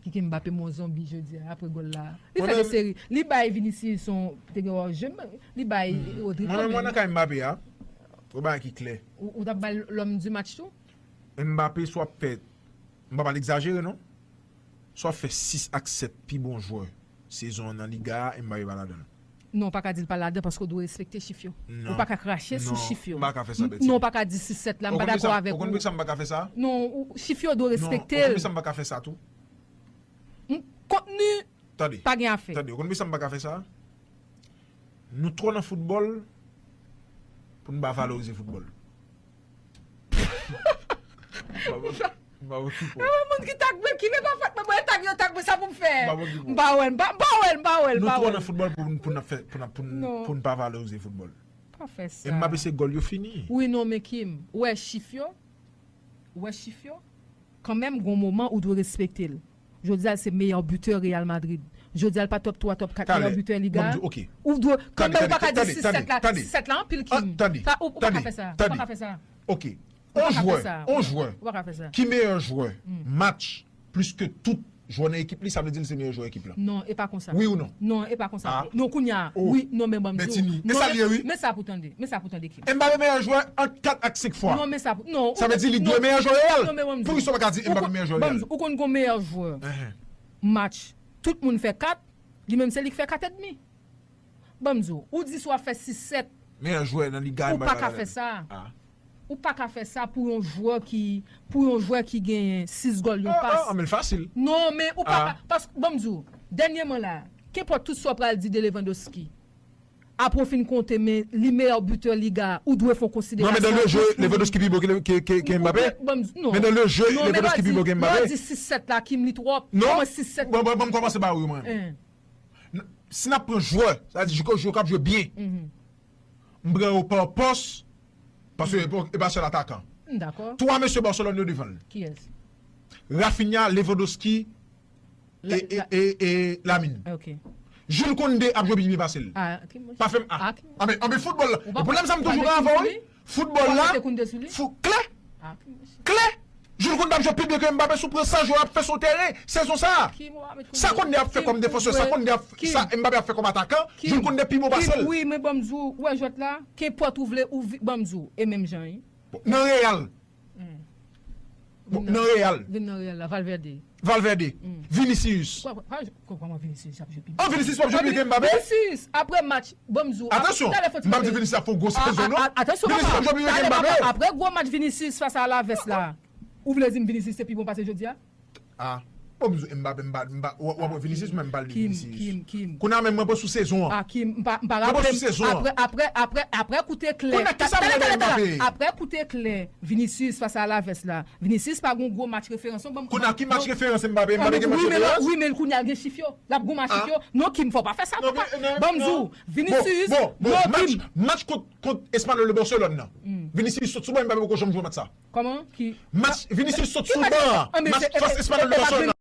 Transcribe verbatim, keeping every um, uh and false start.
Kiki Mbappé, mon zonbi, jodi a, apre gòl la. Li fè de seri. Li bay Vinicius yon, te gen yon jè, li bay Rodri. Mwen menm, mwen nan kay Mbappé a, yon bagay ki klè. Ou, ou t ap bay l'homme du match tou? Mbappé, swa ap fè, m pa pral egzajere non, swa ap fè sis ak sèt pi bon jwè sezon an nan Liga a, Mbappé pa ladan l. Non, w pa ka di l pa ladan paske w dwe respekte chif yo. Ou pa ka krache sou chif yo. Non, m pa ka fè sa, Betty. Non, w pa ka di sis sèt la, m pa dakò avèk ou. Ou konn poukisa m pa ka fè sa? Non, chif yo dwe respekte l. Ou konn poukisa m pa ka fè sa tou? Kontni, pa gen afè. Tande, ou konn poukisa m pa ka fè sa? Nou twò nan foutbòl pou n pa valorize foutbòl. M pa okipe w. Moun ki tag mwen, ki vle pa fèt mwen, mwen tag yo, tag mwen, sa pou m fè? M pa wè l, m pa wè l, m pa wè l. Nou twò nan foutbòl pou n ap fè, pou n ap, pou n, pou n pa valorize foutbòl. Pa fè sa. Mbappé se gòl yo fini. Wi, non, men Kim, ou wè chif yo? Ou wè chif yo? Kanmenm, gon moman ou dwe respekte l. Jodi a, l se meyè bitè Real Madrid. Jodi a, l pa top twa, top kat meyè bitè Liga a. Ou dwe, kanmenm, ou pa ka di sis sèt la, sis sèt la anpil, Kim. Ou pa ka fè sa. Ou pa ka fè sa. Ok. On jwè, on jwè ki meyè jwè match plis ke tout jwè nan ekip li, sa vle di l se meyè jwè ekip la. Non, e pa konsa. Wi ou non? Non, e pa konsa. Non, kounye a, wi, non, men ban m di w. Betini. E sa l ye, wi. Men sa pou tande. Men sa pou tande, Kim. Mbappé meyè jwè ant kat ak senk fwa. Non, men sa pou, non. Sa vle di li dwe meyè jwè Real. Non, men ban m di w. Poukisa w pa ka di Mbappé meyè jwè Real? Ban m di w, ou konn gon meyè jwè match, tout moun fè kat, li menm se li k fè kat edmi. Ban m di w, ou di si w ap fè sis sèt. Meyè jwè nan Liga a, ou pa ka fè sa. Ou pa ka fè sa pou yon jwè ki, pou yon jwè ki genyen sis gòl, yon pas. Ah, men l fasil. Non, men ou pa ka, paske, ban m di w, dènyèman la, kenpòt tout sa w pral di de Lewandowski, apre w fin konte, men li meyè bitè Liga a, ou dwe fè yon konsiderasyon. Non, men dans le jeu, Lewandowski pi bon ke, ke, ke, ke Mbappé. Ban m di, non. Men dans le jeu, Lewandowski pi bon ke Mbappé. Non, men lè w di sis sèt la, Kim, li twòp. Non. Kòman sis sèt? Bon, bon, bon, m kòmanse ba ou yo, mwen. Si n ap pran jwè, sa vle di jwè k ap jwe byen. M pran yo pa pòs, paske e pa, e pa sèl atakan. M dakò. Twa mesye Barcelone yo devan l. Kiyès? Rafinha, Lewandowski e, e, e, e Lamine. Ok. Jules Koundé ap jwe pi byen pase l. Ah, ok, mwen. Pa fè m, ah. Ah, ok. Anben, anben foutbòl la. E pwoblèm sa m toujou gen avè w, wi. Foutbòl la, klè. Klè. Jules Koundé ap jwe pi byen ke Mbappé sou pran sa jwè ap fè sou teren sezon sa a. Sa Koundé ap fè kòm defansè, sa Koundé ap, sa Mbappé ap fè kòm atakan, Jules Koundé pi bon pase l. Wi, men ban m di w, ou wè jwèt la, kenpòt ou vle, ou vi-, ban m di w, e menm jan, wi. Bon, nan Real. Bon, nan Real. Vin nan Real la, Valverde. Valverde. Vinicius. Kòman Vinicius ap jwe pi byen? Ah, Vinicius p ap jwe pi byen ke Mbappé? Vinicius, apre match, ban m di w. Atansyon, m p ap di Vinicius ap fè yon gwo sezon, non. Atansyon, Vinicius p ap jwe pi byen ke Mbappé. Apre gwo match Vinicius fas a Alaves la, ou vle di m Vinicius te pi bon pase jodi a? Ah. Bon, m di Mbappé, m pa, m pa, w ap wè Vinicius, men m pale de Vinicius. Kim, Kim, Kim. Kounye a menm mwen pran sou sezon an. Ah, Kim, m pa, m pa raple m. Apre, apre, apre, apre koute klè. Kounye a kisa m rele Mbappé? Apre koute klè, Vinicius fas a Alaves la. Vinicius pa gon gwo match referans, non, ban m. Kounye a ki match referans Mbappé? Mbappé gen match referans? Wi, men kounye a l gen chif yo. L ap gon match chif yo. Non, Kim, fò pa fè sa, papa. Ban m di w, Vinicius, bon, bon, match, match kont, kont Espanyòl de Barcelone nan. Vinicius sot sou ban, Mbappé poko janm jwe match sa. Kòman? Ki? Match, Vinicius sot sou ban an. Match fas Espanyòl de Barcelone.